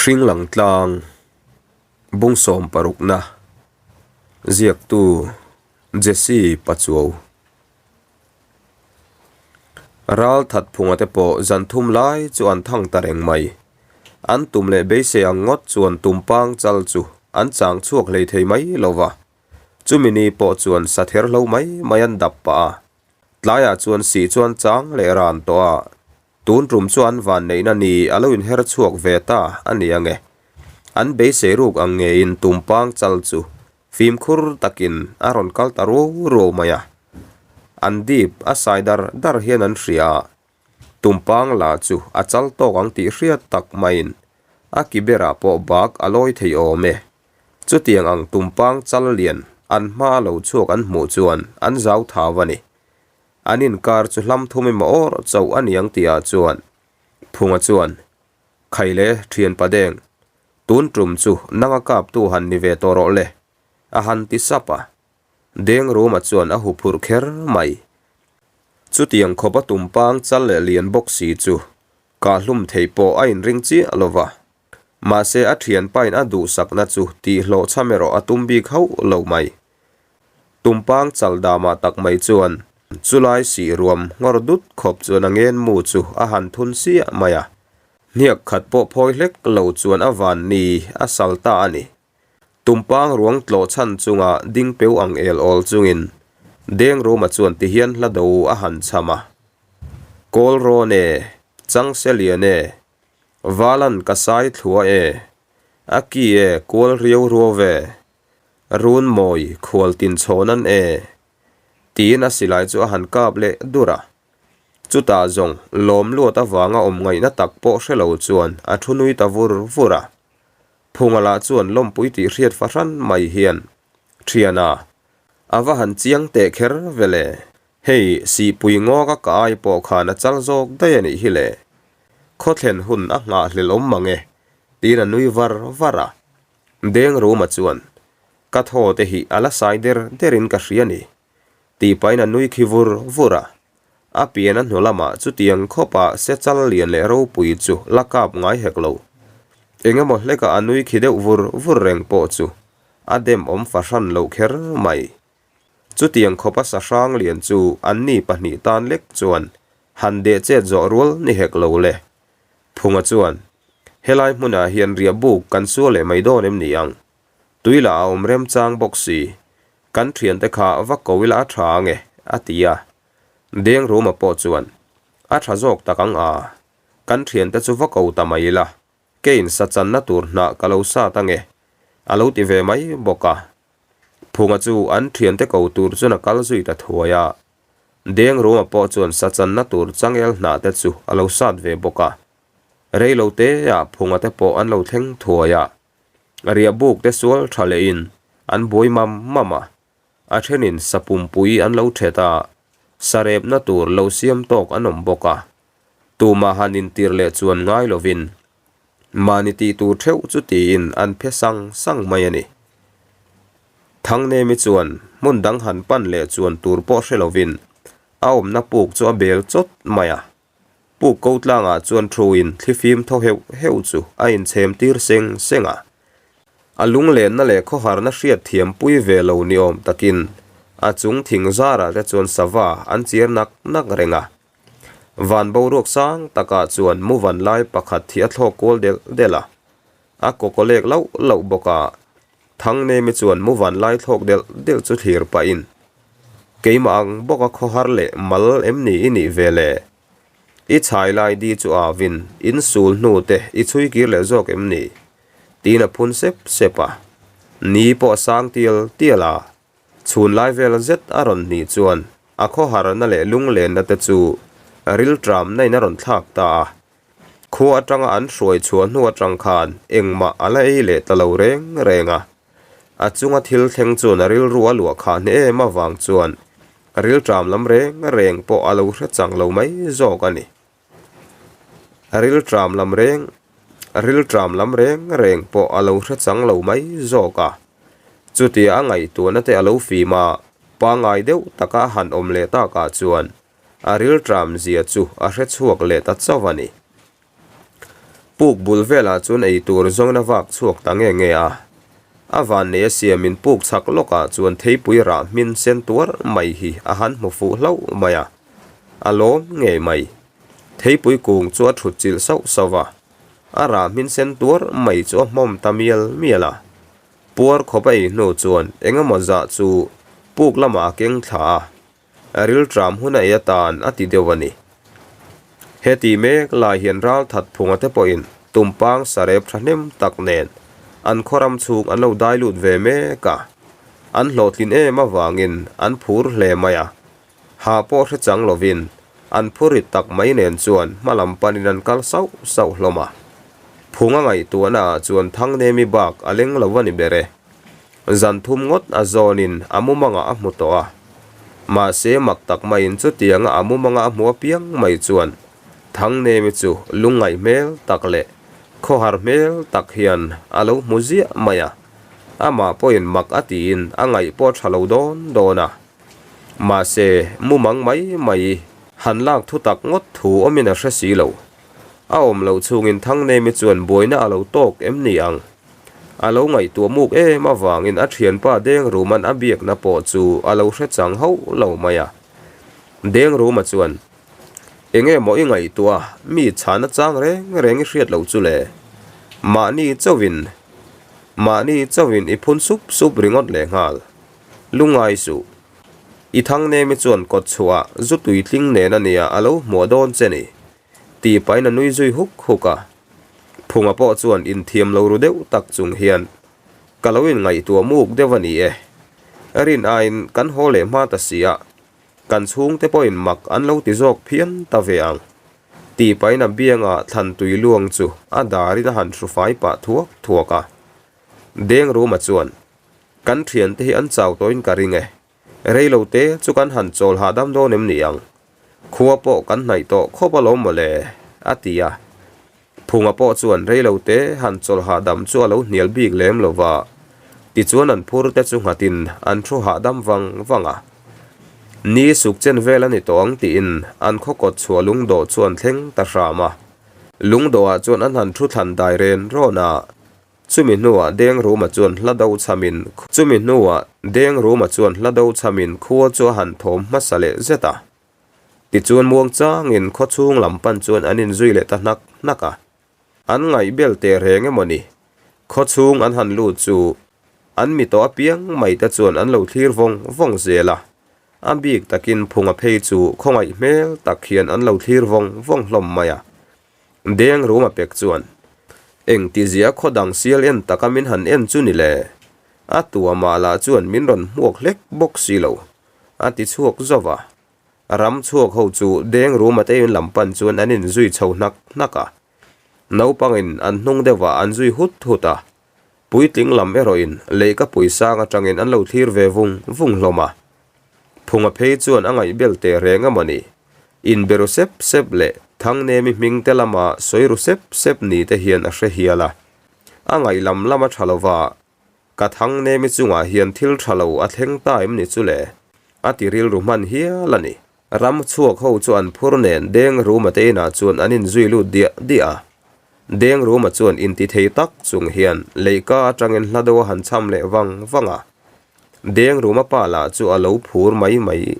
Hringlang tlang bung sawm parukna ziaktu Jesse Pachuau. Ral that phunga te pawh zan thum lai chu an thang ta reng mai. An tum leh beisei ang ngawt chuan tumpang chal chu an chang chhuak hlei thei mai lo va. Chumi ni pawh chuan sa ther hlo mai mai an dap pah a. Tlaiah chuan sih chuan chang leh ran tawh a. Tun tum chu an van neihna ni a lo inher chhuak ve ta a ni ang e. An beisei ruk ang ngeiin tumpang chal chu fimkhur takin a rawn kal ta ruau ruau mai a. An dip a sai dar dar hian an hria a, tumpang la chu a chal tawk ang tih hriat tak maiin a ki berah pawh bak a lawi thei awm e. Chutiang ang tumpang chal lian an hma a lo chhuak an hmuh chuan an zau thau a ni. An inkar chu hlam thum emaw awr chauh a ni ang tihah chuan Phunga chuan, Khaile, thian Padeng, tun tum chu nanga kaptu han ni ve tawh rawh le, a han ti sap a. Deng Ruma chuan a huphurh kher mai. Chutiang khawpa tumpang chal leh lian bawk si chu kahhlum thei pawh a inring chiah lo va. Mahse a thianpain a duhsakna chu tihhlawhchham erawh a tum bik hauh lo mai. Tumpang chal damah tak mai chuan chulai sih ruam nghawr dut khawp chuan a ngen mu chu a han thun siah mai a. Hniak khat pawh phawi hlek lo chuan a van ni a sal ta a ni. Tumpang ruang tlawh chhan chunga ding peu ang el awl chungin Deng Ruma chuan tihian hla do a han chham a. Kawl rawn e, chang se lian e, Valan ka sai thlua e, a ki e kual riau ruau ve, run mawi khual tin chhawn an e, tiin a silai chu a han kap leh dur a. Chutah zawng lawm luat avanga awm ngaihna tak pawh hre lo chuan a thu nui ta vur vur a. Phunga lah chuan lawmpui tih hriat fahran mai hian, Thiana, a va han chiang teh kher ve le. Hei, sihpui ngawk a ka ai pawh khan a chal zawk daih a nih hi le. Khawthlen hun a nghahhlelh awm mang e, tiin a nui var var a. Deng Ruma chuan, Ka thaw te hi a la sai der derin ka hria ni, tih pahin a nui khi vur vur a. A pian a hnu lamah chutiang khawpa se chal lian leh ropui chu la kap ngai hek lo. Eng emaw hlekah a nui khi deuh vur vur reng pawh chu a dem awm fahran loh kher mai. Chutiang khawpa sa hrang lian chu anni pahnih tan lek chuan han deh chet zawh rual ni hek lo le. Phunga chuan, Helai hmunah hian riah buk kan sual leh mai dawn em ni ang? Tui lah a awm remchang bawk si. Kan thiante kha va ko ila a tha ange, a ti a. Deng Ruma pawh chuan, A tha zawk tak ang a, kan thiante chu va ko ta mai ila, keiin sa channa tur hnah ka lo sat ange, a lo ti ve mai bawk a. Phunga chu an thiante ko tur chuan a kal zui ta thuai a. Deng Ruma pawh chuan sa channa tur changel hnah te chu a lo sat ve bawk a. Rei lo te ah Phunga te pawh an lo thleng thuai a. Riah buk te sual tha leh in an buai mam mam a. A thenin sa pumpui an lo thet a, sa repna tur lo siam tawk an awm bawk a. Tumah han intir leh chuan ngai lovin Mahni tih tur theuh chu tiin an phe sang sang mai a ni. Thangnemi chuan hmun dang han pan leh chuan tur pawh hre lovin a awmna puk chu a bel chawt mai a. Puk ko tlangah chuan thuin thlifim thaw heuh heuh chu a inchhem tir seng seng a. A lunglenna leh khawharna hriat thiam pui ve lo ni awm takin a chung thing zarah te chuan sava an chiar nak nak reng a. Van boruak sang takah chuan muvan lai pakhat hi a thlawk kual delh delh a, a kawkawlek lauh lauh bawk a. Thangnemi chuan muvan lai thlawk delh delh chu thlir pahin, Keimah ang bawka khawhar leh mal em ni i nih ve le? I chhai lai di chu avin in sul hnu te i chhui kir leh zawk em ni? Tiin a phun sep sep a. Ni pawh a sang tial tial a, Chhun lai vel zet a rawn hnih chuan a khawharna leh lunglenna te chu rilṭamna in a rawn thlak ta a. Khua aṭanga an hruai chhuah hnu aṭang khan engmah a la ei leh ta lo reng reng a. A chunga thil thleng chuan a rilru a luah khah hneh em avang chuan rilṭam lam reng reng pawh a lo hre chang lo mai zawk a ni. Rilṭam lam reng rilṭam lam reng reng pawh a lo hre chang lo mai zawk a. Chutia a ngaihtuahna te a lo fim a, pangngai deuh taka a han awm leh takah chuan a rilṭam zia chu a hre chhuak leh ta chauh a ni. Puk bul velah chuan ei tur zawngin a vak chhuak ta nge nge a. A vannei a siamin puk chhak lawkah chuan theipui rah hmin sen tuar mai hi a han hmu fuh hlauh mai a. A lawm ngei mai. Theipui kung chu a thut chilh sauh sauh a. A rah hmin sen tuar mai chu a hmawm ta mial mial a. Puar khawp a ei hnu chuan eng emaw zah chu puk lamah a keng thla a. A rilṭam hun a ei atan a ti deuh a ni. Heti mek lai hian ral that phunga te pawhin tumpang sarep thahnem tak nen an khawram chhung an lo dai lut ve mek a. An hlawhtlin em avangin an phur hle mai a. Hah pawh hre chang lovin an phur rit tak mai nen chuan hma lam panin an kal sauh sauh hlawm a. Phunga ngaihtuahna ah chuan Thangnemi bak a leng lo a ni ber e. Zan thum ngawt a zawnin a mumangah a hmu tawh a. Mahse mak tak maiin chutianga a mumanga a hmu apiang mai chuan Thangnemi chu lungngaih hmel tak leh khawhar hmel tak hian a lo hmu ziah mai a. Amah pawhin mak a tiin a ngaih pawh a tha lo dawn dawn a. Mahse mumang mai mai han lak thu tak ngawt thu awmin a hre si lo. A awm loh chhungin Thangnemi chuan buaina a lo tawk em ni ang? A lo ngaihtuah muk em avangin a thianpa Dengruma'n a biakna pawh chu a lo hre chang hauh lo mai a. Dengruma chuan, Enge maw i ngaihtuah a, mi chhana chang reng reng i hriat loh chu le? Mahni chauhin, mahni chauhin i phun sup sup ringawt lehnghal. Lungngai suh. I Thangnemi chuan kawt chhuah zu tuitling nen a nia a lo hmuah dawn che ni. Tih pahin a nui zui huk huk a. Phunga pawh chuan inthiam lo ru deuh tak chung hian, Ka lo inngaihtuah muk deuh a ni e. Rin aiin kan haw leh hma ta si a, kan chhungte pawhin mak an lo ti zawk phian ta ve ang. Tih pahin a bianga thlan tui luang chu a darin a han hru fai pah thuak thuak a. Dengruma chuan, Kan thiante hi an chau tawhin ka ring e. Rei lo te chu kan han chawl hahdam dawn em ni ang? Khua pawh kan hnaih tawh khawp alawm mawle, a ti a. Phunga pawh chuan rei lo te han chawl hahdam chu a lo hnial bik lem lo va. Tichuan an phur te chu nghatin an thu hahdam vang vang a. Ni suk chen vel a ni tawh ang tiin an khaw kawt chhuah lungdawh chu an thleng ta hram a. Lungdawhah chuan an han thu thlan dai ren rawn a. Chumi hnuah Dengruma chuan hla do chhamin Chumi hnuah Dengruma chuan hla do chhamin khua chu a han thawm hmasa leh zet a. Tichuan muangchangin khaw chhung lam pan chuan an inzui leh ta hnak hnak a. An ngaih bel teh reng emaw ni? Khaw chhung an han lut chu an mi tawh apiang mai te chuan an lo thlir vawng vawng zel a. A bik takin Phunga phei chu khawngaih hmel tak hian an lo thlir vawng vawng hlawm mai a. Deng Ruma pek chuan, Eng tizia khaw dang sial en taka min han en chu ni le? A tua mah lah chuan min rawn hmuak hlek bawk si lo, a ti chhuak zauh a. Ram chhuak ho chu Deng Ruma te in lam pan chuan an inzui chho hnak hnak a. Naupangin an hnung deuhah an zui hut hut a. Puitling lam erawhin lehka puisang atangin an lo thlir ve vung vung hlawm a. Phunga phei chuan a ngaihbel teh reng a maw ni? Inbe ru sep sep leh Thangnemi hming te lama sawi ru sep sep ni te hian a hre hial a. A ngaih lam lam a tha lo va, Ka Thangnemi chungah hian thil tha lo a thleng ta em ni chu le? A ti rilru hman hial a ni. Ram chhuak ho chu an phur nen Deng Ruma te inah chuan an inzui lut diah diah a. Deng Ruma chuan inti thei tak chung hian leihka atangin hla deuh a han cham leh vang vang a. Deng Ruma pa lah chu a lo phur mai mai.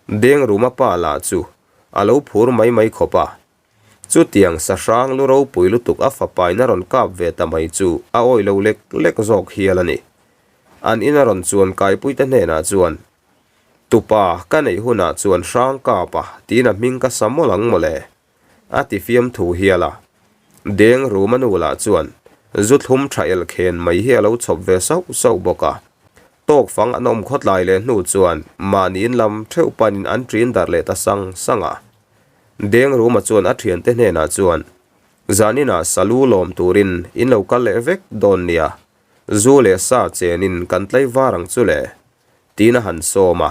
Deng Ruma pa lah chu a lo phur mai mai khawp a. Chutiang sahrang lu ropui lutuk a fapain a rawn kap ve ta mai chu a awih lo lek lek zawk hial a ni. An ina rawn chuan Kaipuite hnenah chuan, Tupa, ka neih hunah chuan hrang kap a, tiin a hming ka sa mawlh ang mawle. A ti fiam thu hial a. Deng Ruma nu lah chuan zu thlum tha el khen mai hi a lo chhawp ve sauh sauh bawk a. Tawk fang an awm khawtlai leh hnu chuan mahni in lam theuh panin an ṭin darh leh ta sang sang a. Deng Ruma chuan a ṭhiante hnenah chuan, Zaninah salu lawm turin in lo kal leh vek dawn nia, zu leh sa chenin kan tlaivar ang chu le, tiin a han sawm a.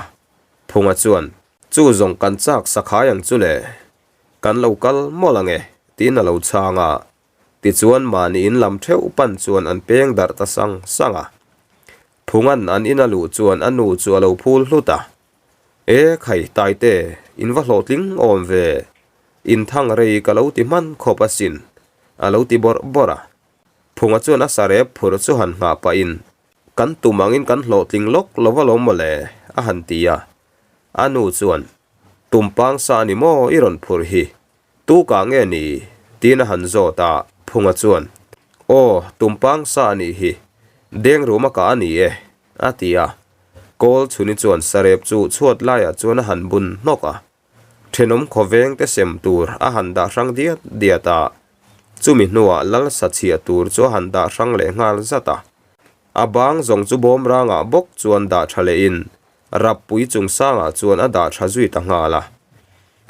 Phunga chuan, Chu zawng kan chak sakhai ang chu le, kan lo kal mawlh ang e, tiin a lo chhang a. Tichuan mahni in lam theuh pan chuan an peng darh ta sang sang a. Phunga'n an in a luh chuan a nu chu a lo phul hlut a. E khai Taite, in va hlawhtling awm ve, in thang rei ka lo ti hman khawp asin. A lo ti bawrh bawrh a. Phunga chuan a sarep phurh chu han nghah pahin, Kan tum angin kan hlawhtling lawk lo alawm mawle, a han ti a. A nu chuan, Tumpang sa a ni maw i rawn phurh hi? Tu kah nge ni? tiin a han zawt a, Phunga chuan, Aw, tumpang sa a nih hi. Dengruma kah a ni e, a ti a. Kawl chhuni chuan sarep chu chhuat laiah chuan a han bun hnawk a. Thenawm khawveng te sem tur a han dah hrang diat diat a, chumi hnuah lal sa chhiah tur chu a han dah hrang leh nghal zat a. A bang zawng chu bawm rangah bawk chuan dah tha lehin rappui chung sangah chuan a dah tha zui ta nghal a.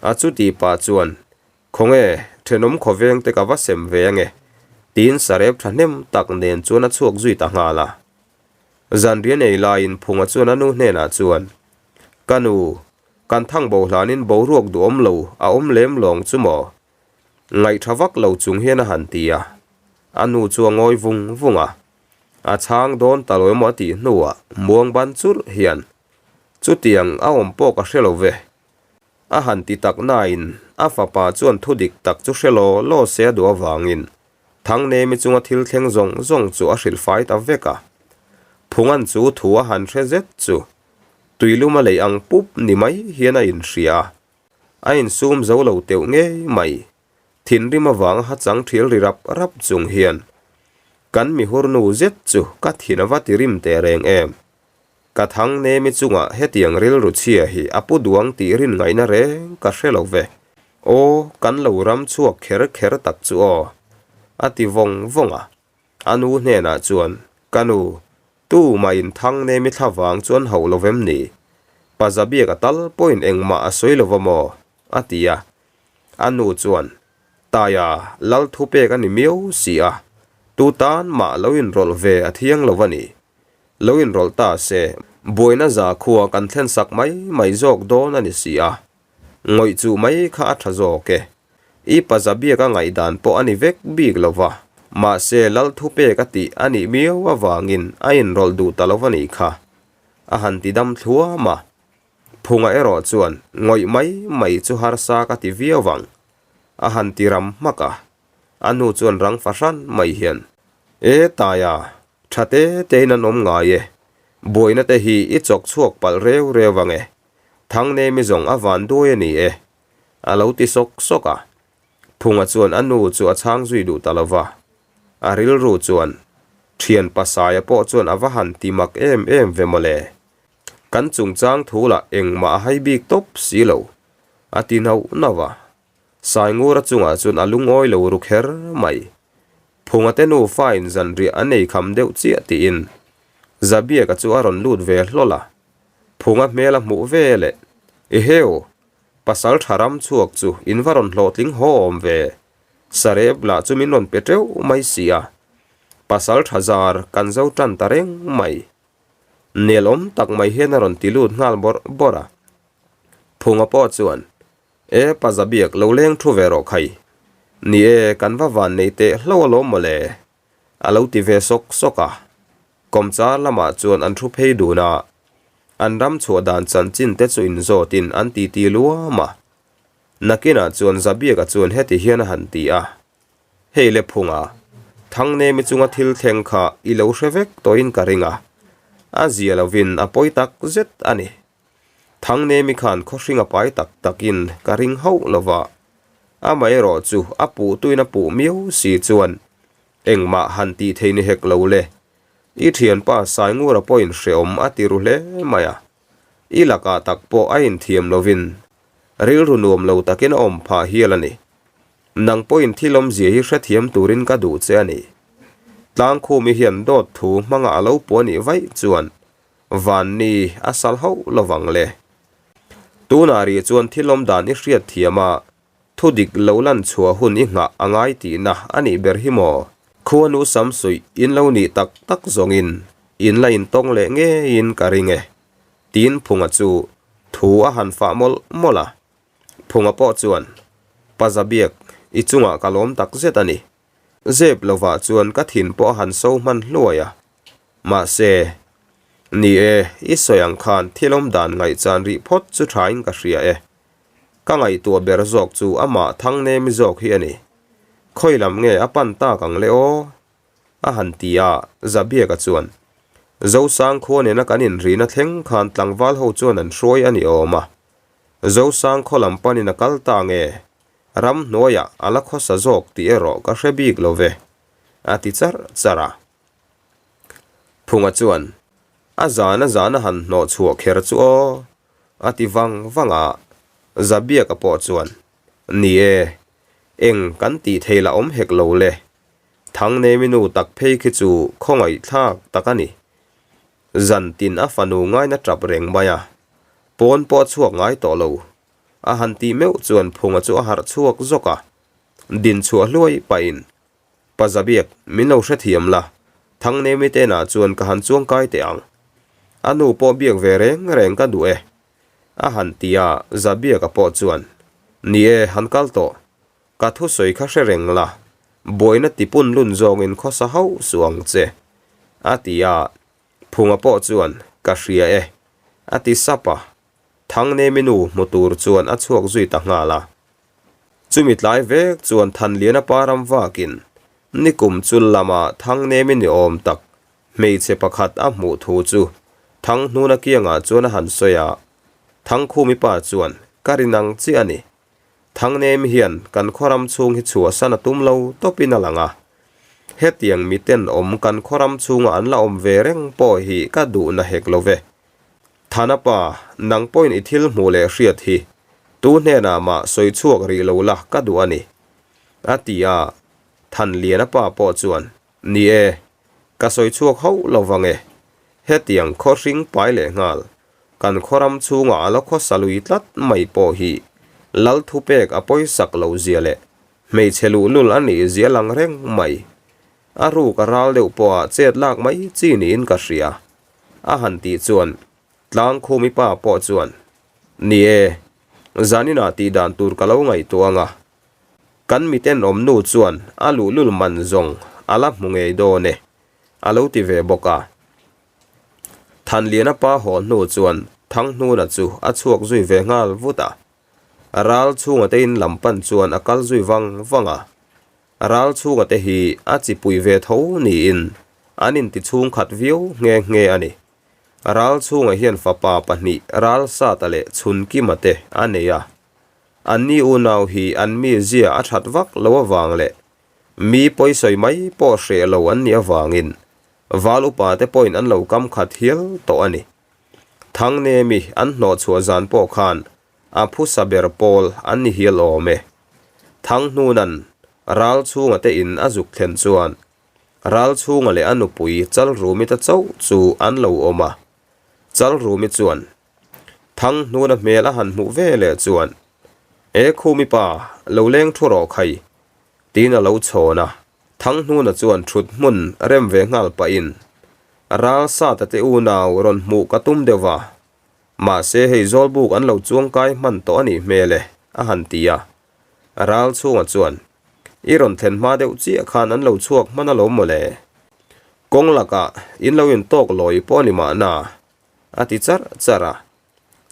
A chuti pah chuan, Khawnge, thenawm khawveng te ka va sem ve ange, tiin sarep thahnem tak nen chuan a chhuak zui ta nghal a. Zanrian ei laiin Phunga chuan a nu hnenah chuan, Ka nu, kan thang bo hlanin boruak duhawm lo a awm lem lawng chu maw? Ngaihṭha vak lo chung hian a han ti a. A nu chu a ngawi vung vung a. A chhang dawn ta lo emaw a tih hnuah muang ban churh hian, Chutiang a awm pawh ka hre lo ve. A han ti tak nain a fapa chuan thu dik tak chu hre law law se a duh avangin Thangnemi chunga thil thleng zawng zawng chu a hrilh fai ta vek a. Phungan chu thu a han hre zet chu tuilum a lei ang pup ni mai hian a inhria a, a insum zo lo teuh ngei mai. Thinrim avanga ha chang thial ri rap rap chung hian kan mihurnu zet chu ka thin a va ti rim teh reng em. Ka thang nemi chungah hetiang rilru chhia hi a pu duang tih rin ngaihna reng ka hre lo ve. Aw, kan lo ram chhuak kher kher tak chu aw. A ti vawng vawng a. A nu hnenah chuan, Ka nu, tu mah in thang nemi thla vang chuan hauh lo vem ni? Pa Zabiaka tal pawhin engmah a sawi lo va maw? a ti a. A nu chuan, Taia, lal thupek a ni miau si a, tu tan mah lo inrawlh ve a thiang lo a ni. Lo inrawlh ta se, buaina za khua kan thlen sak mai mai zawk dawn a ni si a. Ngawih chuh mai kha a tha zawk e. I paza biak a ngaihdan pawh a ni vek bik lo va, mahse lal thupek a tih a nih miau avangin a inrawlh duh ta lo a nih kha. A han ti dam thluam a. Phunga erawh chuan ngawih mai mai chu harsa ka ti viau vang. A han ti ram hmak a. A nu chuan rang fahran mai hian, E Taia, tha te tein an awm ngai e. Buaina te hi i chawk chhuak palh reu reu ang e. Thangnemi zawng a van duai a ni e. A lo ti sawk sawk a. Phunga chuan a nu chu a chhang zui duh ta lo va. A rilru chuan, Thian Pasaia pawh chuan a va han ti mak em em ve mawle. Kan chungchang thu lah engmah a hai bik tawp si lo. A ti nauh nauh a. Saingura chungah chuan a lungawi lo ru kher mai. Phunga te nufa in zanriah an ei kham deuh chiah tiin Zabiaka chu a rawn lut ve hlawl a. Phunga hmel a hmuh ve leh, Eheu! Pasal tha ram chhuak chu in va rawn hlawhtling haw awm ve. Sarep lah chu min rawn pe teuh mai si a. Pasal tha zar kan zo tan ta reng mai. Nelawm tak mai hian a rawn ti lut nghal bawrh bawrh a. Phunga pawh chuan, E pa Zabiak lo leng thu ve rawh khai. Ni e, kan va van nei teh hlo alawm mawle. A lo ti ve sawk sawk a. Kawmchar lamah chuan an thu phei dun a. An ram chhuah dan chanchin te chu inzawtin an titi luam a. Nakinah chuan Zabiaka chuan heti hian a han ti a. Hei le phunga, Thangnemi chunga thil thleng kha i lo hre vek tawhin ka ring a. A zia lovin a pawi tak zet a ni. Thangnemi khan khawhring a pai tak takin ka ring hauh lo va, amaherawh chu a puhtuin a puh miau si chuan engmah han tih thei ni hek lo le. I thianpa Saingura pawhin hreawm a ti ru hle mai a, i lakah tak pawh a inthiam lovin rilru nuam lo takin a awm phah hial a ni. Nang pawhin thil awmzia hi hrethiam turin ka duh che a ni. Tlangkhumi hian dawt thu hmanga a lo puah nih vaih chuan Van ni a sal hauh lovang le. Tunah rih chuan thil awm dan i hriat thiam a, thu dik lo lan chhuah hun i nghah a ngai tihna a nih ber hi maw? Khuanu sam suih in lo nih tak tak zawngin in la intawng leh ngeiin ka ring e, tiin Phunga chu thu a han fah mawlh mawlh a. Phunga pawh chuan, Pa Zabiak, i chungah ka lawm tak zet a ni. Zep lovah chuan ka thin pawh a han so hman hluai a. Mahse, ni e, i sawi ang khan thil awm dan ngaihchan rih phawt chu thain ka hria e. Ka ngaihtuah ber zawk chu amah Thangnemi zawk hi a ni. Khawi lam nge a pan tak ang le aw? A han ti a, Zabiaka chuan, Zosang khua nena kan inrihna thleng khan tlangval ho chuan an hruai a ni awm a. Zosang khaw lam panin a kal ta nge? Ramhnuaiah a la khawsa zawk tih erawh ka hre bik lo ve, a ti charh charh a. Phunga chuan, A zan a zan a han hnawh chhuah kher chu aw, a ti vang vang a. Zabiaka pawh chuan, Ni e, eng kan tih thei la awm hek lo le. Thangnemi nu tak phei khi chu khawngaihthlak tak a ni. Zan tin a fanu ngaina tap reng mai a, pawn pawh a chhuak ngai tawh lo. A han tih meuh chuan Phunga chu a harh chhuak zawk a, din chhuah hluai pahin Pa Zabiak, min lo hrethiam la, Thangnemi te inah chuan ka han chuang kai teh ang. A nu pawh biak ve reng reng ka duh e. A han ti a, Zabiaka pawh chuan, Ni e, han kal tawh. Ka thusawi kha hre reng la, buaina tipun lun zawngin khawsa hauh suh ang che. A ti a, Phunga pawh chuan, Ka hria e. A ti sap a, Thangnemi nu hmu tur chuan a chhuak zui ta nghal a. Chumi tlai vek chuan Thanliana pa ram vakin nikum chul lama Thangnemi ni awm tak hmeichhe pakhat a hmuh thu chu Thanghnuna kiangah chuan a han sawi a. Thangkhumi pa chuan, Ka rin ang chiah a ni. Thangnemi hian kan khawram chhung hi chhuahsan a tum lo tawpin a lang a. Hetiang miten awm kan khawram chhunga an la awm ve reng pawh hi ka duhna hek lo ve. Thana pa, nang pawhin i thil hmuh leh hriat hi tu hnenah mah sawi chhuak rih lo la ka duh a ni, a ti a. Thanliana pa pawh chuan, Ni e, ka sawi chhuak hauh lo vang e. Hetiang khaw hring pai leh nghal, kan khawram chhungah a la khawsa lui tlat mai pawh hi Lal thupek a pawisak loh zia leh hmeichhe luhlul a nih zia lang reng mai. A ruk a ral deuh pawha chet lak mai chi niin ka hria. A han tih chuan Tlangkhumi pa pawh chuan, Ni e, zaninah tih dan tur ka lo ngaihtuah ang a, kan mitenawm nu chuan a luhlul man zawng a la hmu ngei dawn e, a lo ti ve bawk a. Thanliana pa haw hnu chuan Thanghnuna chu a chhuak zui ve nghal vut a, ral chhunga te in lam pan chuan a kal zui vang vang a. Ral chhunga te hi a chipui ve tho niin an inti chhungkhat viau nghe nghe a ni. Ral chhunga hian fapa pahnih Ralsata leh Chhunkima te a nei a. Anni unau hi an mizia a that vak lo avang leh mi pawisawi mai pawh hreh lo an nih avangin Val upa te pawhin an lo kam khat hial tawh a ni. Thangnemi an hnawhchhuah zan pawh khan A phusa ber pawl an ni hial awm e. Thanghnuna'n Ralchhunga te in a zuk thlen chuan Ralchhunga leh a nupui Chalrumi ta chauh chu an lo awm a. Chalrumi chuan Thanghnuna hmel a han hmuh ve leh chuan, E Khumi pa, lo leng thu rawh khai, tiin a lo chhawn a. Thanghnuna chuan thut hmun rem ve nghal pahin, Ralsata te unau rawn hmuh ka tum deuh va, Mahse hei Zawlbuk an lo chuangkai hman tawh a nih hmel e, a han ti a. Ral chhunga chuan, I rawn thlen hma deuh chiah khan an lo chhuak hman alawm maw le? Kawng lakah in lo intawk lawi pawh a ni mahna, a ti charh charh a.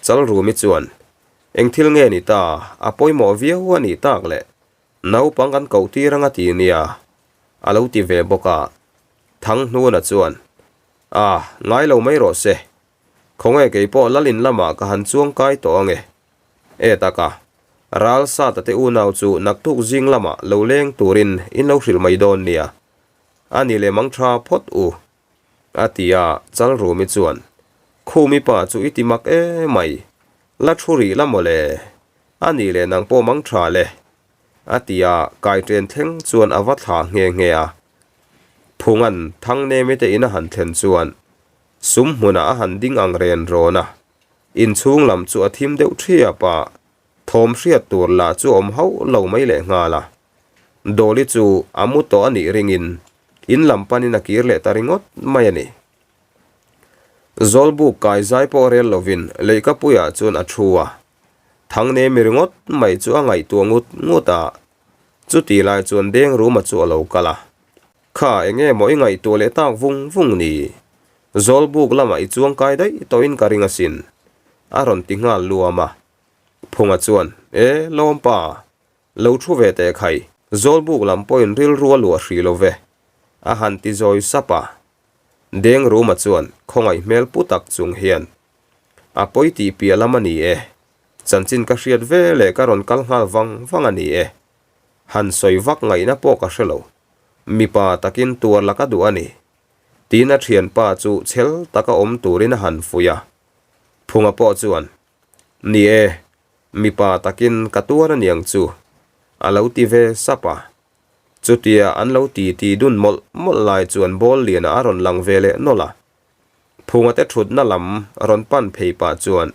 Chalrumi chuan, Eng thil nge ni ta, a pawimawh viau a nih tak le, naupang kan koh tir anga ti nia, a lo ti ve bawk a. Thanghnuna chuan, A, ngai lo mai rawh se, Khawnge kei pawh Lalin lamah ka han chuang kai tawh ange. E taka, ral Sata te unau chu naktuk zing lamah lo leng turin in lo hrilh mai dawn nia. A ni leh mang tha phawt u. A ti a, Chalrumi chuan, Khumi pa chu i ti mak e mai, la thu rih la mawle. A ni leh nang pawh mang tha le. A ti a, kaiṭen thleng chuan a va thla nghe nghe a. Phunga'n Thangnemi te in a han thlen chuan Sum hmunah a han ding ang ren rawn a, inchhung lam chu a thim deuh thiap a, thawm hriat tur lah chu awm hauh lo mai leh nghal a. Dawli chu a mu tawh a nih ringin in lam panin a kir leh ta ringawt mai a ni. Zawlbuk kai zai pawh rel lovin leihkapuiah chuan a thu a, Thangnemi ringawt mai chu a ngaihtuah ngut ngut a, chutih lai chuan Dengruma chu a lo kal a. Kha enge maw i ngaihtuah leh tak vung vung ni? Zawlbuk lamah i chuang kai daih tawhin ka ring asin, a rawn ti nghal luam a. Phunga chuan, E, Lawmpa, lo thu ve teh khai. Zawlbuk lam pawhin rilru a luah hrih lo ve, a han ti zawi sap a. Dengruma chuan khawngaih hmel pu tak chung hian, A pawi tih piah lam a ni e, chanchin ka hriat ve leh ka rawn kal nghal vang vang a ni e. Han sawi vak ngaihna pawh ka hre lo, mipa takin tuar la ka duh a ni, tiin a thianpa chu chhel taka awm turin a han fuih a. Phunga pawh chuan, Ni e, mipa takin ka tuar a niang chu, a lo ti ve sap a. Chutia an lo ti ti dun mawlh mawlh lai chuan ball lianah a rawn lang ve leh nawlh a. Phunga te thutna lam rawn pan phei pah chuan,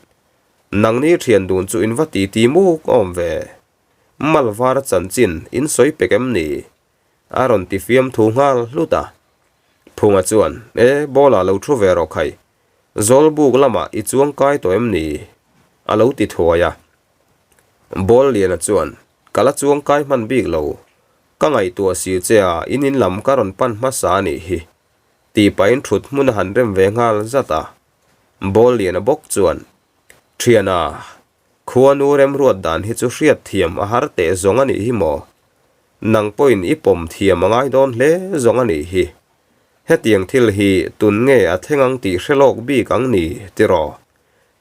Nangni thian dun chu in va ti ti muk awm ve. Malvar chanchin in sawi pek em ni? A rawn ti fiam thu nghal hlut a. Phunga chuan, E, ball ah lo thu ve rawh khai. Zawlbuk lamah i chuang kai tawh em ni? A lo ti thuai a. Ball liana chuan, Ka la chuang kai hman bik lo. Ka ngaihtuah si che a, in in lam ka rawn pan hmasa a nih hi. Tih pahin thut hmun a han rem ve nghal zat a. Ball liana bawk chuan, Thiana, khuanu remruat dan hi chu hriat thiam a har teh zawng a nih hi maw? Nang pawhin i pawm thiam a ngai dawn hle zawng a nih hi. Hetiang thil hi tun nge a thleng ang tih hre lawk bik ang ni tiraw?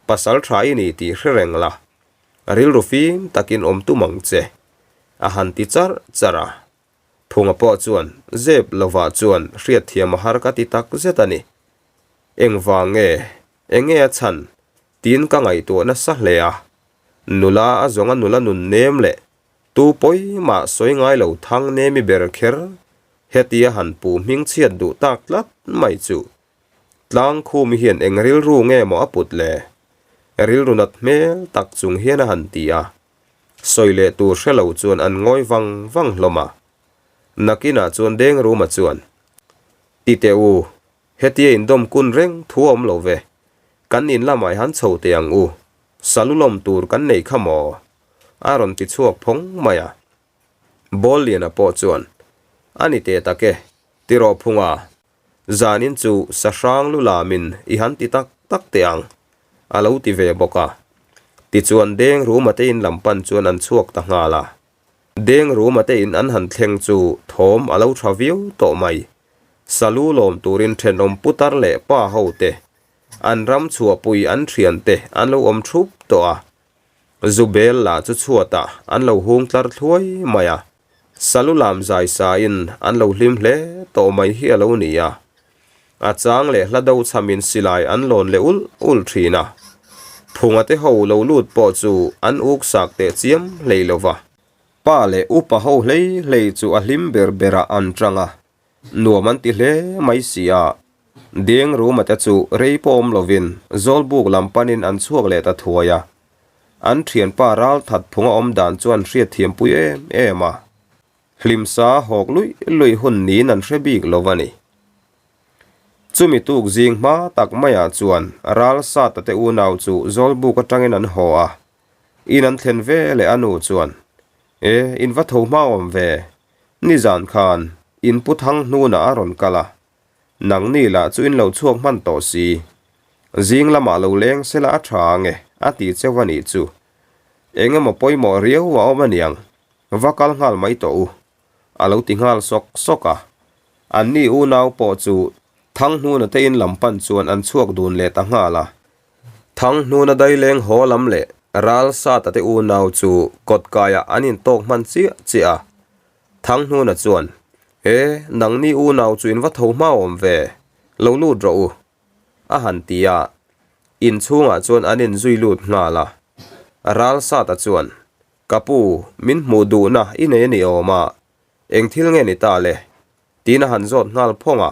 Pasal tha i ni tih hre reng la, rilru fim takin awm tum ang che, a han ti charh charh a. Phunga pawh chuan zep lovah chuan hriatthiam a har ka ti tak zet a ni. Engvang nge, enge a chhan? tiin ka ngaihtuah nasa hle a. Nula a zawnga nula nun nem leh Tu pawi mah sawi ngai lo thang nemi ber kher hetia han puh hming chhiat duh tak tlat mai chu. Tlangkhumi hian eng rilru nge maw a put le? Rilru nat hmel tak chung hian a han ti a. Sawi leh tur hre lo chuan an ngawi vang vang hlawm a. Nakinah chuan Dengruma chuan, Ti teh u, hetia indawm kun reng thu a awm lo ve. Kan in lamah i han chho teh ang u. Salu lawm tur kan neih kha maw? A rawn ti chhuak phawng mai a. Ball liana pawh chuan, A ni teh tak e, ti rawh phunga, zanin chu sa hrang lu lamin i han ti tak tak teh ang, a lo ti ve bawk a. Tichuan Deng Ruma te in lam pan chuan an chhuak ta nghal a. Deng Ruma te in an han thleng chu thawm a lo tha viau tawh mai. Salu lawm turin thenawm putar leh pa ho te, an ram chhuahpui an thiante an lo awm thup tawh a. Zubel lah chu chhuatah an lo hung tlar thluai mai a, salu lam zai sain an lo hlim hle tawh mai hi a lo ni a. A chang leh hla do chhamin silai an lawn leh ulh ulh thin a, Phunga te ho lo lut pawh chu an uk sak teh chiam hlei lo va. Pa leh upa ho hlei hlei chu a hlim ber berah an tang a, Nuam an ti hle mai si a, Deng Ruma te chu rei pawh awm lovin Zawlbuk lam panin an chhuak leh ta thuai a. An thianpa ral that phunga awm dan chuan hriatthiampui em em a. Hlimsa hawk luih luih hun niin an hre bik lo a ni. Chumi tuk zing hma tak maiah chuan ral Sata te unau chu Zawlbuk atangin an haw a. In an thlen ve leh a nu chuan, E, in va tho hma awm ve. Nizan khan in pu thang hnunah a rawn kal a, nangni lah chu in lo chhuak hman tawh si. Zing lamah lo leng sela a tha ang e, a ti cheu a nih chu. Eng emaw pawimawh riau a awm aniang, va kal nghal mai tawh u, a lo ti nghal sawk sawk a. Anni unau pawh chu thang hnuna te in lam pan chuan an chhuak dun leh ta nghal a. Thang hnuna daileng haw lam leh ral sata te unau chu kawtkaiah an intawk hman chiah chiah a. Thang hnuna chuan, E, nangni unau chu in va tho hma awm ve, lo lut rawh u, a han ti a. Inchhungah chuan an inzui lut nghal a. Ral sata chuan, Ka pu, min hmuh duhna i nei a ni awm a, eng thil nge ni ta le? tiin a han zawt nghal phawng a.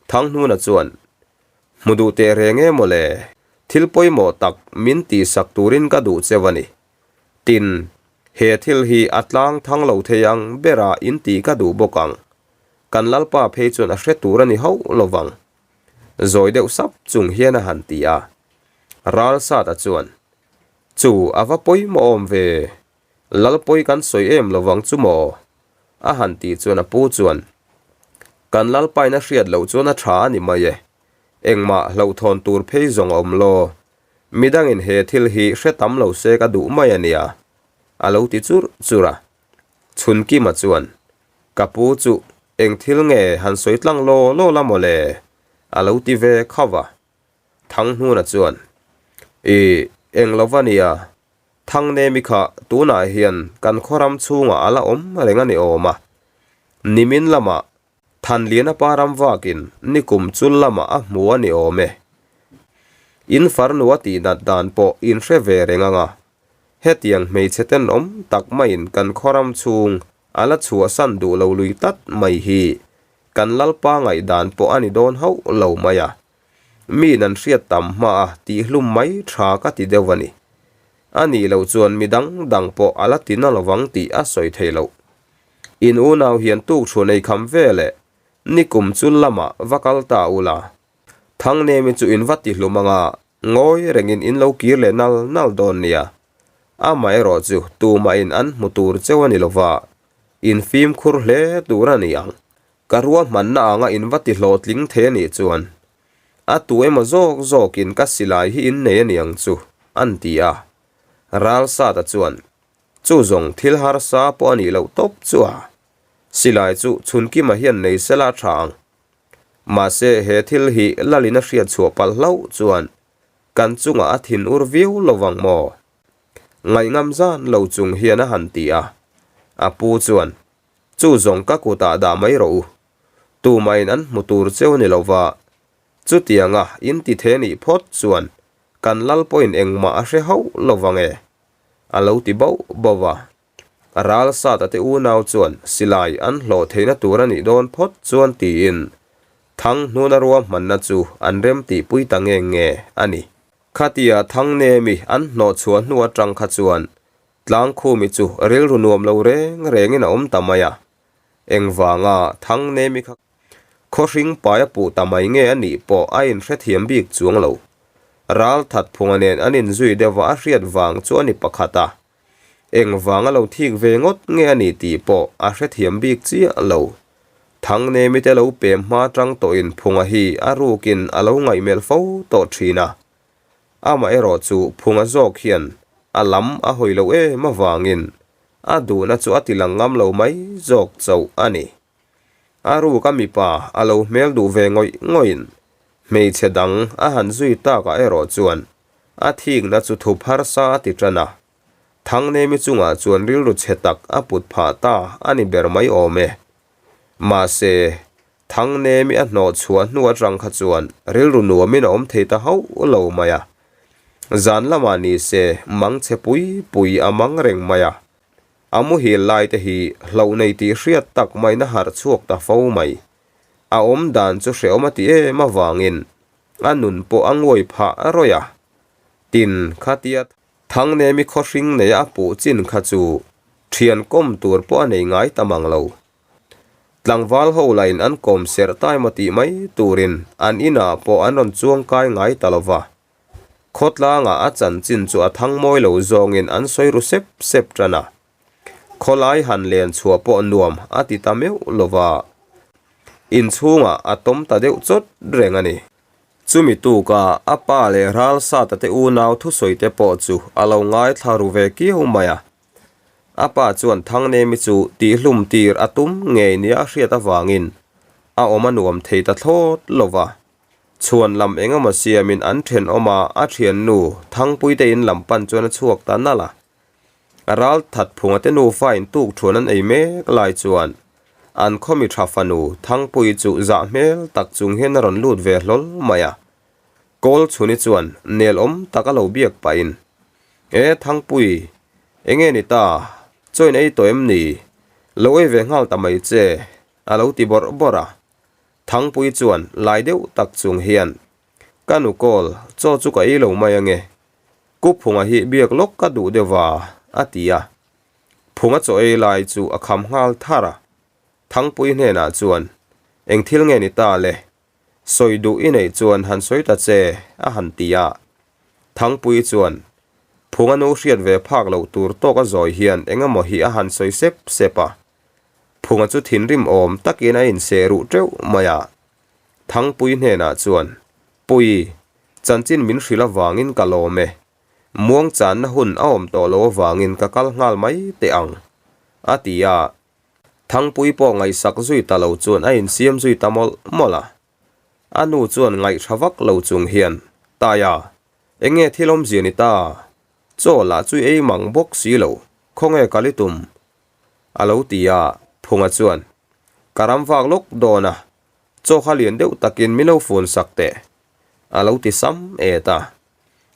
Thanghnuna chuan, Hmu duh teh reng e mawle, thil pawimawh tak min tihsak turin ka duh cheu a ni. Tin, he thil hi a tlang thang lo thei ang bera in tih ka duh bawk ang. Kan Lalpa phei chuan a hre tur a ni hauh lo vang. Zawi deuh sap chung hian a han ti a. Ralsata chuan, Chu a va pawimawh awm ve, Lalpawi kan sawi em lovang chu maw? A han tih chuan a pu chuan, Kan Lalpain a hriat loh chuan a tha a ni mai e. Engmah hlauhthawn tur phei zawng a awm lo. Midangin he thil hi hre tam lo se ka duh mai a nia, a lo ti churh churh a. Chhunkima chuan, Ka pu chu eng thil nge han sawi tlang law law la maw le? a lo ti ve khauh a. Thanghnuna chuan, Ih, eng lo va nia, Thangnemi kha tunah hian kan khaw ram chhungah a la awm reng a ni awm a. Nimin lamah Thanliana pa ram vakin nikum chul lamah a hmu a ni awm e. In farnu a tihnat dan pawh in hre ve reng ang a. Hetiang hmeichhe tenawm tak maiin kan khaw ram chhung a la chhuahsan duh lo lui tlat mai hi kan Lalpa ngaihdan pawh a ni dawn hauh lo mai a. Miin an hriat tam hma a tihhlum mai tha ka ti deuh a ni. A nih loh chuan mi dang dang pawh a la ti na lovang tih a sawi theih loh. In unau hian tukchhuan ei kham ve leh nikum chul lamah va kal ta ula. Thangnemi chu in va tihlum anga ngawi rengin in lo kir leh nal nal dawn nia. Amaherawh chu tumahin an hmu tur cheu a ni lova, in fimkhur hle tur a ni ang. Ka ruahmanna anga in va ti hlawhtling thei a nih chuan a tu emaw zawk zawkin ka silai hi in nei a ni ang chu, an ti a. Ralsata chuan, Chu zawng thil harsa pawh a nih loh tawp chu a, silai chu Chhunkima hian nei sela tha ang. Mahse he thil hi Lalin a hriat chhuah palh hlauh chuan kan chungah a thin ur viau lo vang maw? Ngaihngam zan lo chung hian a han ti a. A pu chuan, Chu zawng ka kutah dah mai rawh u. Tumahin an hmu tur cheu ni lova, chutianga in ti the nih phawt chuan kan lal pawhin engmah a hre hauh lo vang e, a lo ti bauh bauh a. Ral sat a te unau chuan silai an hlawh theihna tur a nih dawn phawt chuan tiin Thanghnuna ruahmanna chu an remtihpui ta nge nge a ni. Khatia Thangnemi an hnawhchhuah hnu atang kha chuan Tlangkhumi chu rilru nuam lo reng rengin a awm ta mai a, engvanga Thangnemi kha khawhring pai a puh ta mai nge a nih pawh a inhrethiam bik chuang lo. Ralthatphunga nen an inzui deuh a a hriat vang chu a ni pakhat a, engvanga lo thik ve ngawt nge a nih tih pawh a hrethiam bik chiah lo. Thangnemi te lo pem hma tang tawhin Phunga hi a rukin a lo ngaihmelh fo tawh thin a. Amaherawh chu Phunga zawk hian a lam a hawi loh em avangin a duhna chu a ti lang ngam lo mai zawk chauh a ni. A ruka mipa a lo hmel duh ve ngawih ngawhin hmeichhe dang a han zui takah erawh chuan a thikna chu thup harsa a ti tan a. Thangnemi chungah chuan rilru chhe tak a put phah ta a ni ber mai awm e. Mahse, Thangnemi a hnawh chhuah hnu atang kha chuan rilru nuamin a awm thei ta hauh lo mai a. Zan lamah ni se mang chhe pui pui a mang reng mai a. A muhil lai te hi hlauh nei tih hriat tak maiin a harh chhuak ta fo mai. A awm dan chu hrehawm a ti em avangin a nun pawh a nguai phah rawih a. Tin, khatia Thangnemi khawhring neia a puh chin kha chu thian kawm tur pawh a nei ngai ta mang lo. Tlangval ho lain an kawm serh ta emaw tih mai turin an inah pawh an rawn chuang kai ngai ta lo va. Khawtlangah a chanchin chu a thang mawi lo zawngin an sawi ru sep sep tan a. Khawlai han len chhuah pawh nuam a ti ta meuh lo va. Inchhungah a tawm ta deuh chawt reng a ni. Chumi tuka a pa leh Ralsata te unau thusawi te pawh chu a lo ngaithla ru ve kiau mai a. A pa chuan Thangnemi chu tihhlum tir a tum ngei nia a hriat avangin a awm a nuam thei ta thlawt lo va. Chhuan lam eng emaw siamin an thenawm a, a thiannu Thangpuite in lam pan chuan a chhuak ta nalh a. Ral Thatphunga te nufa in tuk thuan an ei mek lai chuan an khawmi tha fanu Thangpui chu zah hmel tak chung hian a rawn lut ve hlawl mai a. Kawl chhuni chuan nel awm tak a lo biak pahin, E Thangpui, enge ni ta? Chaw in ei tawh em ni? Lo ei ve nghal ta mai che, a lo ti bawrh bawrh a. Thangpui chuan lai deuh tak chung hian, Ka nu kawl, chaw chu ka ei lo mai ange. Ku Phunga hi biak lawk ka duh deuh va, a ti a. Phunga chaw ei lai chu a kham nghal thar a. Thangpui hnenah chuan, Eng thil nge ni ta le? Sawi duh i neih chuan han sawi ta che, a han ti a. Thangpui chuan, Phunga nu hriat ve phak loh tur tawk a zawi hian eng emaw hi a han sawi sep sep a. Phunga chu thinrim awm takin a inseh ruh teuh mai a. Thangpui hnenah chuan, Pui, chanchin min hrilh avangin ka lawm e. Muang channa hun a awm tawh lo avangin ka kal nghal mai teh ang. A ti a. Thangpui pawh ngaihsak zui ta lo chuan a insiam zui ta mawlh mawlh a. A nu chuan ngaihṭha vak lo chung hian, Taia, eng nge thil awmzia ni ta? Chaw lah chu i ei mang bawk si lo, khawnge kal i tum? A lo ti a, Phunga chuan, Ka ram vak lawk dawn a, chaw kha lian deuh takin min lo fun sak teh, a lo ti sam et a.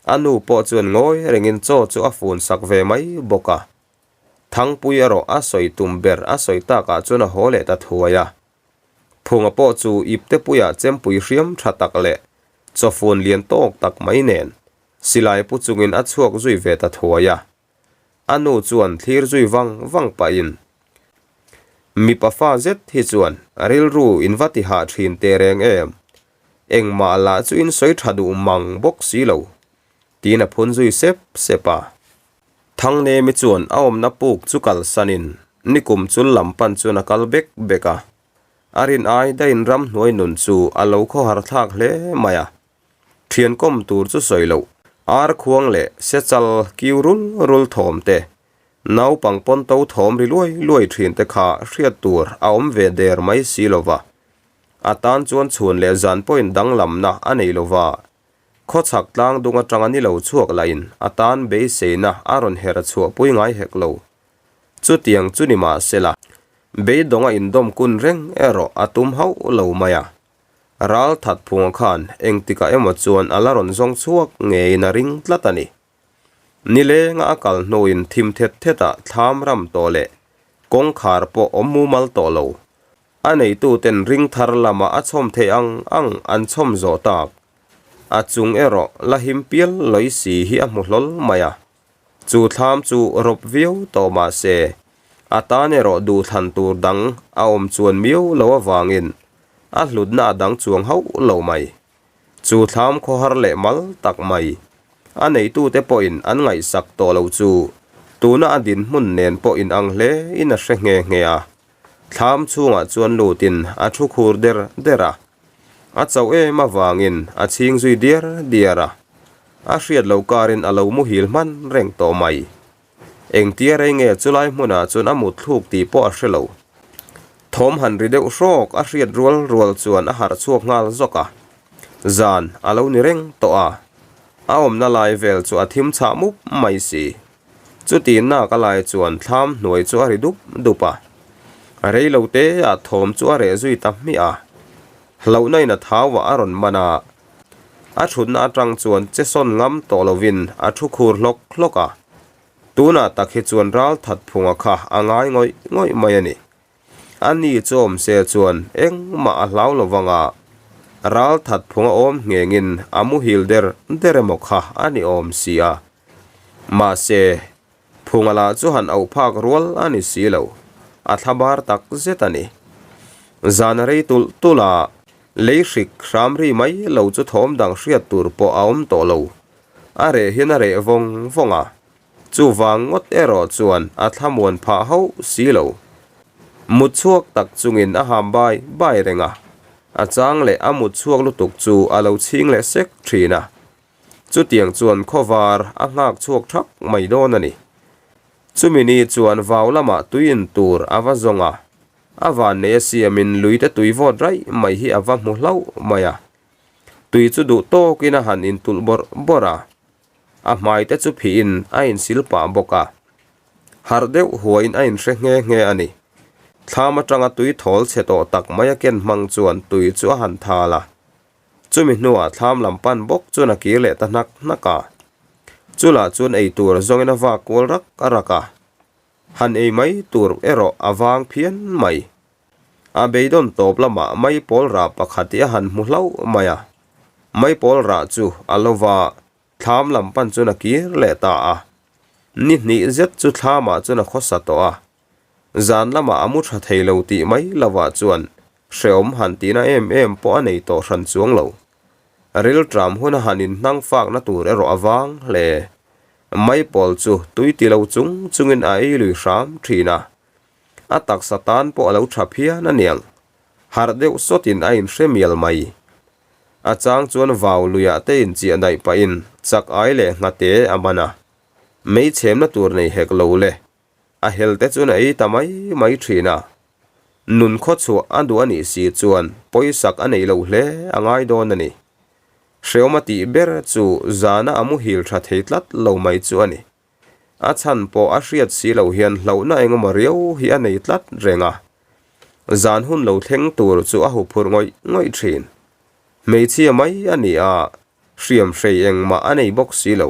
A nu pawh chuan ngawi rengin chaw chu a fun sak ve mai bawk a. Thangpui erawh a sawi tum ber a sawi takah chuan a haw leh ta thuai a. Phunga pawh chu iptepuiah chempui hriam tha tak leh chawfun lian tawk tak mai nen silai pu chungin a chhuak zui ve ta thuai a. A nu chuan thlir zui vang vang pahin, Mipa fa zet hi chuan rilru in va ti hah thin teh reng em? Engmah lah chu in sawi tha duh mang bawk si lo, tiin a phun zui sep sep a. Thangnemi chuan a awmna puk chu kalsanin nikum chul lam pan chuan a kal bek bek a. A rin ai daiin ramhnuai nun chu a lo khawhar thlak hle mai a. Thian kawm tur chu sawi loh, ar khuang leh sechal kiu rul rul thawm te, naupang pawn to thawm ri luai luai thin te kha hriat tur a awm ve der mai si lo va. A tan chuan chhun leh zan pawhin danglamna a nei lo va. Khawchhak tlang dung atanga ni lo chhuak lahin a tan beiseina a rawn her chhuah pui ngai hek lo. Chutiang chu ni mah sela, beidawnga indawm kun reng erawh a tum hauh lo mai a. Ral that phunga khan engtikah emaw chuan a la rawn zawng chhuak ngeiin a ring tlat a ni. Nilenga a kal hnuin thim thet thetah thlam ram tawh leh kawngkhar pawh awm mumal tawh lo. A neituten ring thar lama a chhawm theih ang ang an chhawm zawh tak. A chung erawh la him pial lawi si hi a hmu hlawl mai a. Chu thlam chu rawp viau tawh mah se, a tan erawh duhthlan tur dang a awm chuan miau lo avangin a hlutna a dang chuang hauh lo mai. Chu thlam khawhar leh mal tak mai, a neitute pawhin an ngaihsak tawh lo chu tuna a dinhmun nen pawh inang hle in a hre nghe nghe a. Thlam chhungah chuan lutin a thu khur der der a, a chauh em avangin a chhing zui diar diar a, a hriat loh karin a lo muhil hman reng tawh mai. Engtia rei nge chulai hmunah chuan a mut thluk tih pawh a hre lo. Thawm han ri deuh hrawk a hriat rual rual chuan a harh chhuak nghal zawk a, zan a lo ni reng tawh a, a awmna lai vel chu a thim chhah mup mai si. Chuti nak a lai chuan thlam hnuai chu a ri dup dup a, rei lo te ah thawm chu a reh zui ta hmiah a, hlauhna in a thau ah a rawn man a, a thutna atang chuan che sawn ngam tawh lovin a thu khur hlawk hlawk a, tunah tak hi chuan ral that phunga kha a ngai ngawih ngawih mai a ni. A ni chu awm se chuan engmah a hlau lo vang a, ral that phunga awm nghengin a muhil der der emaw kha a ni awm si a. Mahse, Phunga lah chu han auh phak rual a ni si lo, a thla bar tak zet a ni. Zan a rei tulh tulh a, lei hrik hram ri mai lo chu thawm dang hriat tur pawh a awm tawh lo. A reh hian a reh vawng vawng a, chuvang ngawt erawh chuan a thlamuan phah hauh si lo. Mut chhuak tak chungin a ham bai bai reng a, a chang leh a mut chhuak lutuk chu a lo chhing leh sek thin a. Chutiang chuan khawvar a nghak chhuak thak mai dawn a ni. Chumi ni chuan vau lamah tui in tur a va zawng a, a vannei a siamin luite tui vawt raih mai hi a va hmu hlauh mai a. Tui chu duh tawkin a han intulh bawrh bawrh a, a hmaite chu phihin a insil pah bawk a. Harh deuh huaiin a inhre nghe nghe a ni. Thlam atanga tui thawl chhe tawh tak mai a ken hmang chuan tui chu a han thal a. Chumi hnuah thlam lam pan bawk chuan a kir leh ta hnak hnak a. Chulah chuan ei tur zawngin a vak kual rak a rak a. Han ei mai tur erawh a vang phian mai. A beidawn tawp lamah maipawl rah pakhat hi a han hmu hlauh mai a. Maipawl rah chu a lo va thlam lam pan chuan a kir leh ta a. Ni hnih zet chu thlamah chuan a khawsa tawh a. Zan lamah a mu tha thei lo tih mai lovah chuan hrehawm han tihna em em pawh a nei tawh hran chuang lo. Rilṭam huna han inhnang fakna tur erawh a vang hle. Maipawl chu tui ti lo chung chungin a ei lui hram thin a. A taksa tan pawh a lo tha phian a niang. Harh deuh sawtin a inhre mial mai. A chang chuan vau luiah te inchiah daih pahin chak ai leh nghate a man a. Mei chhemna tur nei hek lo le. A hel te chuan a ei ta mai mai thin a. Nun khawchhuah a duh a nih si chuan pawisak a neih loh hle a ngai dawn a ni. Hreawm a tih ber chu zana a muhil tha thei tlat lo mai chu a ni. A chhan pawh a hriat si loh hian hlauhna engemaw riau hi a nei tlat reng a. Zan hun lo thleng tur chu a huphurh ngawih ngawih thin. Hmeichhia mai a ni a, hriam hrei engmah a nei bawk si lo.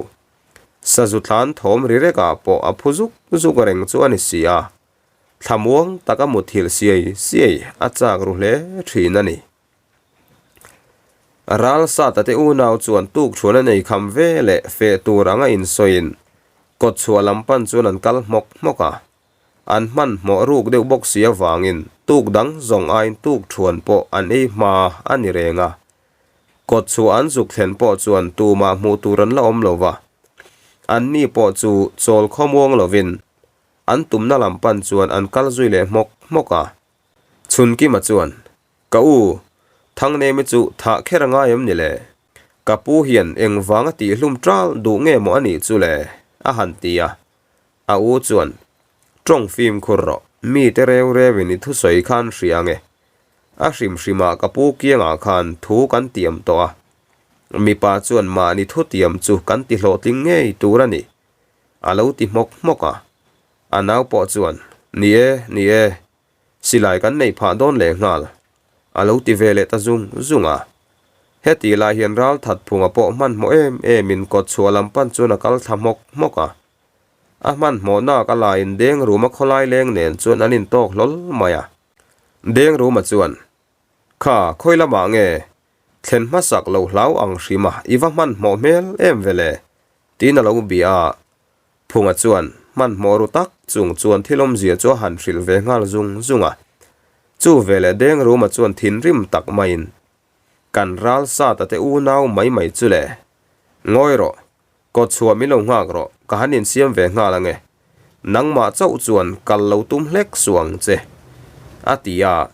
Sazu thlan thawm ri rekah pawh a phu zuk zuk reng chu a ni si a. Thlamuang taka muthilh siai siai a chak ru hle thin a ni. Ral Sata te unau chuan tukṭhuan an ei kham ve leh feh tur anga insawiin kawtchhuah lam pan chuan an kal hmawk hmawk a. An hmanhmawh ruk deuh bawk si avangin tuk dang zawng aiin tukṭhuan pawh an ei hma a ni reng a. Kawtchhuah an zuk thlen pawh chuan tumah hmuh tur an la awm lo va. Anni pawh chu chawl khawmuang lovin An tumna lam pan chuan an kal zui leh hmawk hmawk a. Chhunkima chuan, Ka u, Thangnemi chu thah kher a ngai em ni le? Ka pu hian engvang a tihhlum ṭal duh nge maw a nih chu le? a han ti a. A u chuan, Ṭawng fimkhur rawh, mite reu reuin i thusawi khan hria ange. A hrim hrimah ka pu kiangah khan thu kan tiam tawh a. Mipa chuan mahni thutiam chu kan tihlawhtling ngei tur a ni. A lo ti hmawk hmawk a. A nau pawh chuan, Ni e, ni e. Silai kan neih phah dawn leh nghal. A lo ti ve leh ta zung zung a. Heti lai hian ral that phunga pawh hmanhmawh em emin kawt chhuah lam pan chuan a kal thla hmawk hmawk a. A hmanhmawhnak a laiin Dengruma khawlai leng nen chuan an intawk hlawl mai a. Dengruma chuan, Kha, khawi lamah nge? Thlen hmasak lo hlau ang hrim a, i va hmanhmawh hmel em ve le? Tiin a lo bia a. Phunga chuan hmanhmawh ru tak chung chuan thil awmzia chu a han hrilh ve nghal zung zung a. Chu veleh Dengruma chuan thinrim tak maiin, Kan ral sata te unau mai mai chu le. Ngawi rawh, kawtchhuah min lo nghak rawh, ka han insiam ve nghal ange. Nangmah chauh chuan kal lo tum hlek suh ang che, a ti a.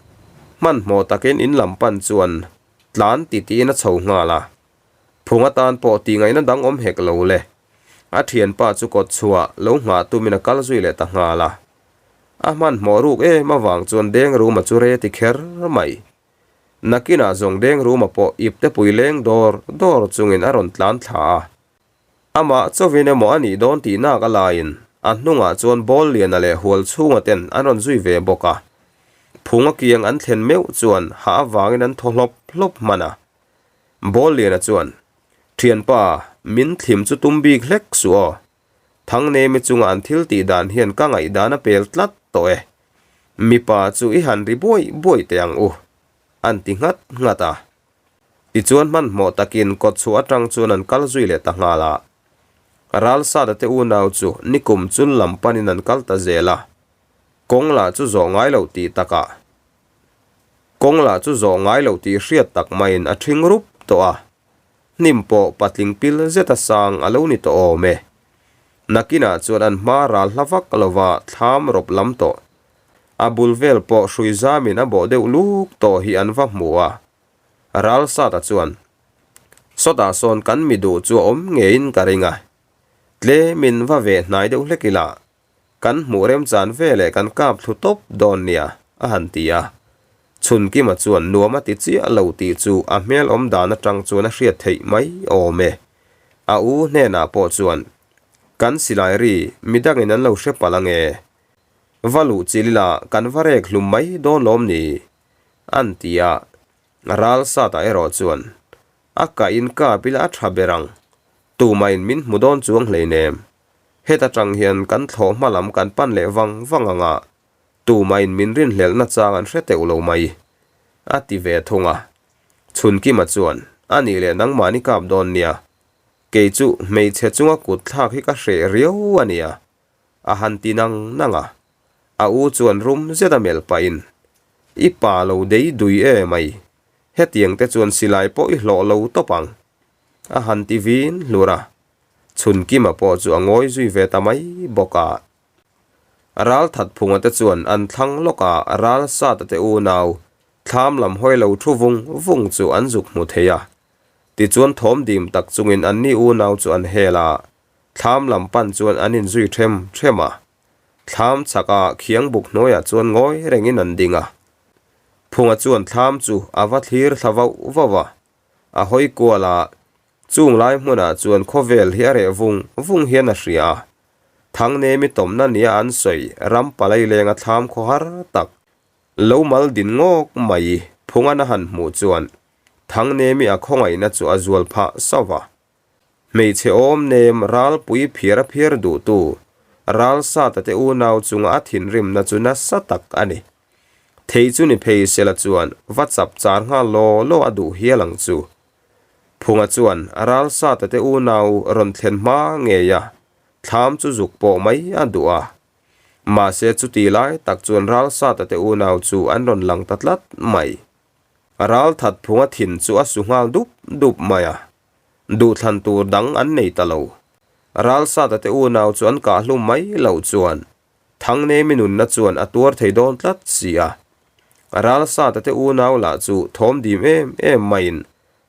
Hmanhmawh takin in lam pan chuan tlan titihin a chho nghal a. Phung atan pawh tih ngaihna dang awm hek lo le. A thianpa chu kawt chhuah lo nghah tumin a kal zui leh ta nghal a. A hmanhmawh ruk em avang chuan Dengruma chu re ti kher mai. Nakinah zawng Dengruma pawh iptepui leng dawr dawr chungin a rawn tlan thla a. Amah chauhin emaw a nih dawn tih nak a laiin a hnungah chuan ball liana leh hual chhunga ten an rawn zui ve bawk a. Phung a kiang an thlen meuh chuan hah avangin an thaw hlawp hlawp hman a. Ball liana chuan, Thianpa, min thlim chu tum bik hlek suh aw. Thangnemi chunga an thil tih dan hian ka ngaihdan a pel tlat tawh e. Mipa chu i han ri buaih buaih teh ang u, an ti nghat nghat a. Tichuan hmanhmawh takin kawtchhuah atang chuan an kal zui leh ta nghal a. Ralsada te unau chu nikum chul lam panin an kal ta zel a. Kawng lah chu zawh ngai loh tih takah Kawng lah chu zawh ngai loh tih hriat tak maiin a ṭhing rup tawh a. Hnim pawh patling pil zeta sang a lo ni tawh awm e. Nakinah chuan an hma ral hla vak lova thlam rawp lam tawh. A bul vel pawh hrui zamin a bawh deuh luk tawh hi an va hmu a. Ral Sata chuan, Sawtah sawn kan mi duh chu a awm ngeiin ka ring a. Tlemin va ve hnai deuh hlek ila, Kan hmuh remchan ve leh kan kap thlu tawp dawn nia, a han ti a. Chhunkima chuan nuam a ti chiah lo tih chu a hmel awm dan atang chuan a hriat theih mai awm e. A u hnenah pawh chuan, Kan silai ri, midangin an lo hre palh ange. Va luh chil ila kan va rek hlum mai dawn lawm ni? An ti a. Ral Sata erawh chuan, A kah in kap ila a tha ber ang. Tumahin min hmu dawn chuang hleinem. Heta tang hian kan thlawh hma lam kan pan leh vang vang ang a, tumahin min rinhlelhna chang an hre teuh lo mai, a ti ve thung a. Chhunkima chuan, A nih leh nangmahni kap dawn nia, kei chu hmeichhe chunga kut thlak hi ka hreh riau a nia, a han ti nang nang a. A u chuan rum zet a melh pahin, I pa lo dei dui e mai, hetiang te chuan silai pawh i hlawh lo tawp ang, a han ti vin hlur a. Chhunkima pawh chu a ngawi zui ve ta mai bawk a. Ral Thatphunga te chuan an thlang lawk a, Ral Sata te unau thlam lam hawi lo thu vung vung chu an zuk hmu thei a. Tichuan thawm dim tak chungin anni unau chu an hel a, thlam lam pan chuan an inzui them them a. Thlam chhaka khiang buk hnuaiah chuan ngawi rengin an ding a. Phunga chuan thlam chu a va thlir thla vauh vauh a, a hawi kual a, chung lai hmunah chuan khawvel hi a reh vung vung hian a hria a. Thangnemi tawmna nia an sawi ram palai lenga thlam khawhar tak lo mal din ngawk mai Phungan a han hmuh chuan Thangnemi a khawngaihna chu a zual phah sauh a. Hmeichhe awm nem ralpui phiar a phiar duhtu Ralsata te unau chunga a thinrimna chu nasa tak a ni. Thei chu ni phei sela chuan va chap char nghal law law a duh hial ang chu. Phunga chuan Ralsata te unau rawn thlen hma ngei a, thlam chu zuk pawh mai a duh a. Mahse chuti lai tak chuan Ralsata te unau chu an rawn lang ta tlat mai. Ralthat Phunga thin chu a su nghal dup dup mai a. Duhthlan tur dang an nei ta lo. Ralsata te unau chu an kah hlum mai loh chuan Thangnemi nunna chuan a tuar thei dawn tlat si a. Ralsata te unau lah chu thawm dim em em maiin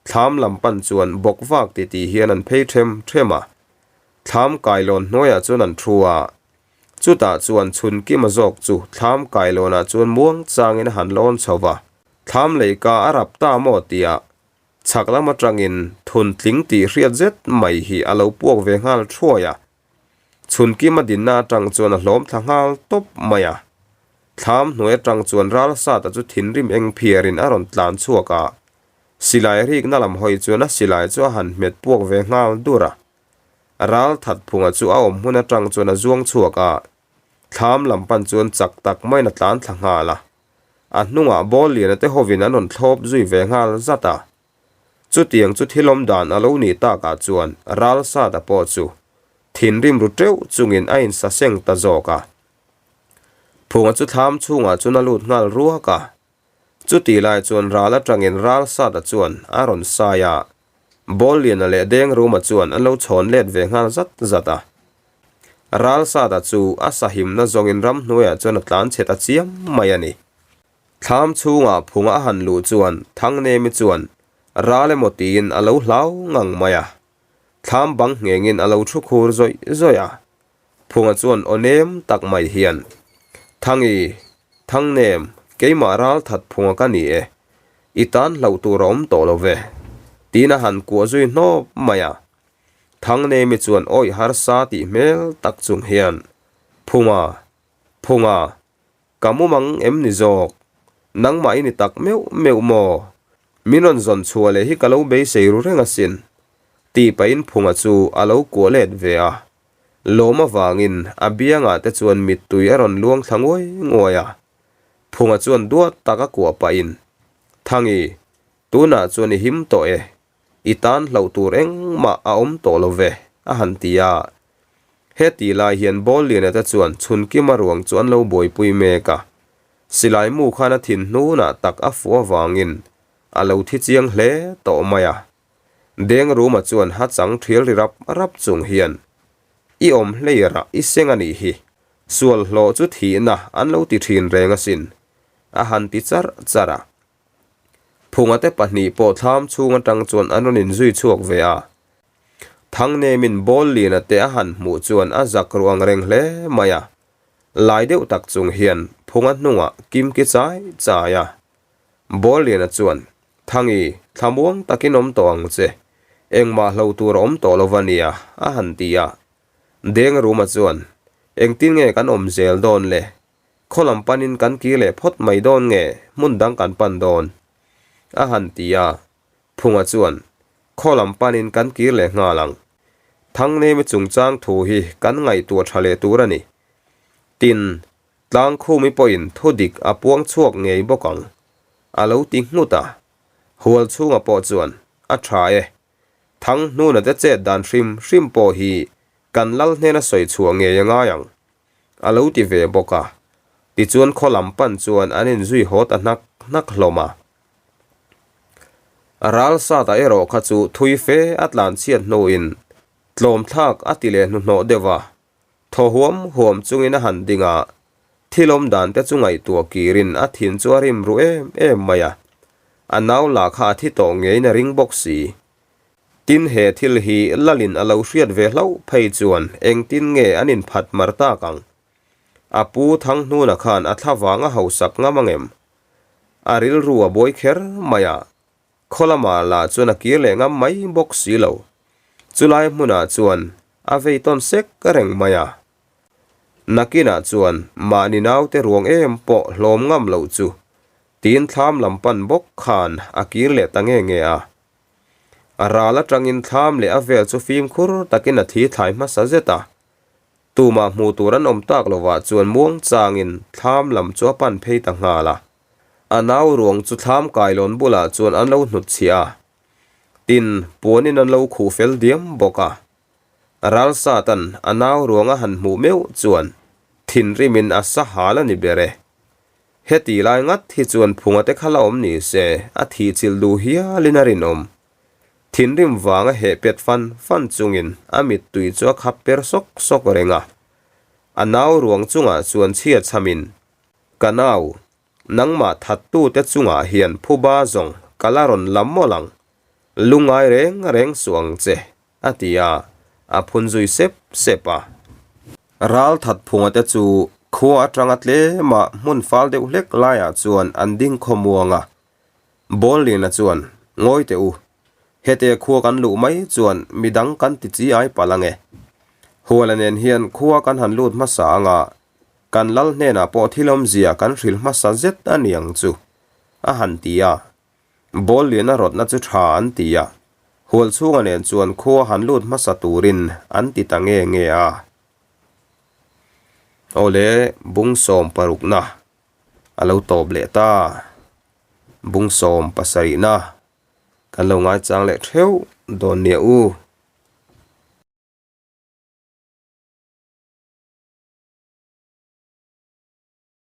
thlam lam pan chuan bawk vak ti tih hian an phei ṭhem ṭhem a. Thlam kailawn hnuaiah chuan an thu a. Chutah chuan Chhunkima zawk chu thlam kailawnah chuan muangchangin a han lawn chho va. Thlam leika a rap ta maw tihah Chhak lam atangin thun tling tih hriat zet mai hi a lo puak ve nghal thuai a. Chhun Kima dinna atang chuan a hlawm thla nghal tawp mai a. Thlam hnuai atang chuan Ralsata chu thinrim eng phiarin a rawn tlan chhuak a. Silai rikna lam hawi chuan a silai chu a han hmet puak ve nghal dur a. Ral Thatphunga chu a awm hmun atang chuan a zuang chhuak a. Thlam lam pan chuan chak tak maiin a tlan thla nghal a. A hnungah ball liana te hovin an rawn thlawp zui ve nghal zat a. Chutiang chu thil awm dan a lo nih takah chuan Ralsata pawh chu thinrim ru teuh chungin a insaseng ta zawk a. Phunga chu thlam chhungah chuan a lut nghal ruak a. Chutih lai chuan ral atangin Ralsata chuan a rawn sai a. Ball liana leh Dengruma chuan an lo chhawn let ve nghal zat zat a. Ralsata chu a sahimna zawngin ramhnuaiah chuan a tlan chhe ta chiam mai a ni. Thlam chhungah phunga a han luh chuan Thangnemi chuan ral emaw tiin a lo hlau ngang mai a. Thlam bang nghengin a lo thu khur zawih zawih a. Phunga chuan aw nem tak mai hian, Thangi, Thangnem, keimah ralthat phunga ka ni e. I tan hlauh tur a awm tawh lo ve. Tiin a han kuah zui hnawp mai a. Thangnemi chuan awih harsa tih hmel tak chung hian, Phunga, Phunga, ka mumang em ni zawk? Nangmah i ni tak meuh meuh maw? Min rawn zawn chhuah leh hi ka lo beisei ru reng asin, tih pahin Phunga chu a lo kuah let ve a. Lawm avangin a biangah te chuan mittui a rawn luang thla nguai nguai a. Phunga chuan duat tak a kuah pahin, Thangi, tunah chuan i him tawh e, I tan hlauh tur engmah a awm tawh lo ve, a han ti a. Heti lai hian Ball Liana te chuan Chhunkima ruang chu an lo buaipui mek a. Silai mu khan a thin hnunah tak a fuh avangin a lo thi chiang hle tawh mai a. Dengruma chuan ha chang thial ri rap rap chung hian, I awm hlei rah i seng a nih hi, sual hlawh chu thihna an lo ti thin reng asin, a han ti charh charh a. Phunga te pahnih pawh thlam chhung atang chuan an rawn inzui chhuak ve a. Thangnemin ball liana te a han hmuh chuan a zak ruh ang reng hle mai a. Lai deuh tak chung hian Phunga hnungah kim ki chai chai a. Ball liana chuan, Thangi, thlamuang takin awm tawh ang che. Engmah hlo tur a awm tawh lo va nia, a han ti a. Dengruma chuan, Engtin nge kan awm zel dawn le? Khaw lam panin kan kir leh phawt mai dawn nge hmun dang kan pan dawn? A han ti a, Phunga chuan, Khaw lam panin kan kir leh nghal ang. Thangnemi chungchang thu hi kan ngaihtuah tha leh tur a ni. Tin, Tlangkhumi pawhin thu dik a puang chhuak ngei bawk ang, a lo ti nghut a. Hual chhunga pawh chuan, A tha e. Thang hnuna te chet dan hrim hrim pawh hi kan lal hnena sawi chhuah ngei a ngai ang. A lo ti ve bawk a. Tichuan khaw lam pan chuan an inzui haw ta hnak hnak hlawm a. Ral sata erawh kha chu thui fe a tlan chhiat hnuin tlawm thlak a ti leh hnuhnawh deuh a. Thaw huam huam chungin a han ding a, thil awm dan te chu ngaihtuah kirin a thin chu a rim ru em em mai a. A nau lah kha a thi tawh ngeiin a ring bawk si. Tin he thil hi Lalin a lo hriat ve hlauh phei chuan engtin nge an inphat mar tak ang? A pu Thanghnuna khan a thla vang a hausak ngam ang em? A rilru a buai kher mai a, khaw lamah lah chuan a kir leh ngam mai bawk si lo. Chulai hmunah chuan a vei tawn sek reng mai a. Nakinah chuan mahni naute ruang em pawh hlawm ngam loh chu tiin thlam lam pan bawk khan a kir leh ta nge nge a. A ral atangin thlam leh a vel chu fimkhur takin a thi thlai hmasa zet a. Tumah hmuh tur an awm tak lovah chuan muang changin thlam lam chu a pan phei ta nghal a. A nau ruang chu thlam kailawn bulah chuan an lo hnutchhiah a. Tin, puanin an lo khuh fel diam bawk a. Ralsatan a nau ruang a han hmuh meuh chuan thinrimin a sa hal a ni ber e. Heti lai ngat hi chuan phunga te kha la awm ni se a thihchilh duh hialin a rinawm. Thinrim vanga heh pet fan fan chungin a mittui chu a khap per sawk sawk reng a. A nau ruang chungah chuan chhia chhamin, Ka nau, nangmah thattute chungah hian phuba zawng ka la rawn la mawlh ang. Lungngai reng reng suh ang che, a ti a, a phun zui sep sep a. Ral that phunga te chu khua atanga tlema hmun fal deuh hlek laiah chuan an ding khawmuang a. Bawlliana chuan, Ngawi teh u, hete khua kan luh mai chuan midang kan ti chi ai palh ang e. Huala nen hian khua kan han lut hmasa ang a, kan lal hnenah pawh thil awmzia kan hrilh hmasa zet a ni ang chu, a han ti a. Bawlliana rawtna chu tha an ti a, hual chhunga nen chuan khua han lut hmasa turin an ti ta nge nge a. Awle, bung sawm parukna a lo tawp leh ta. Bung sawm pasarihna kan lo ngaichang leh theuh dawn nia u.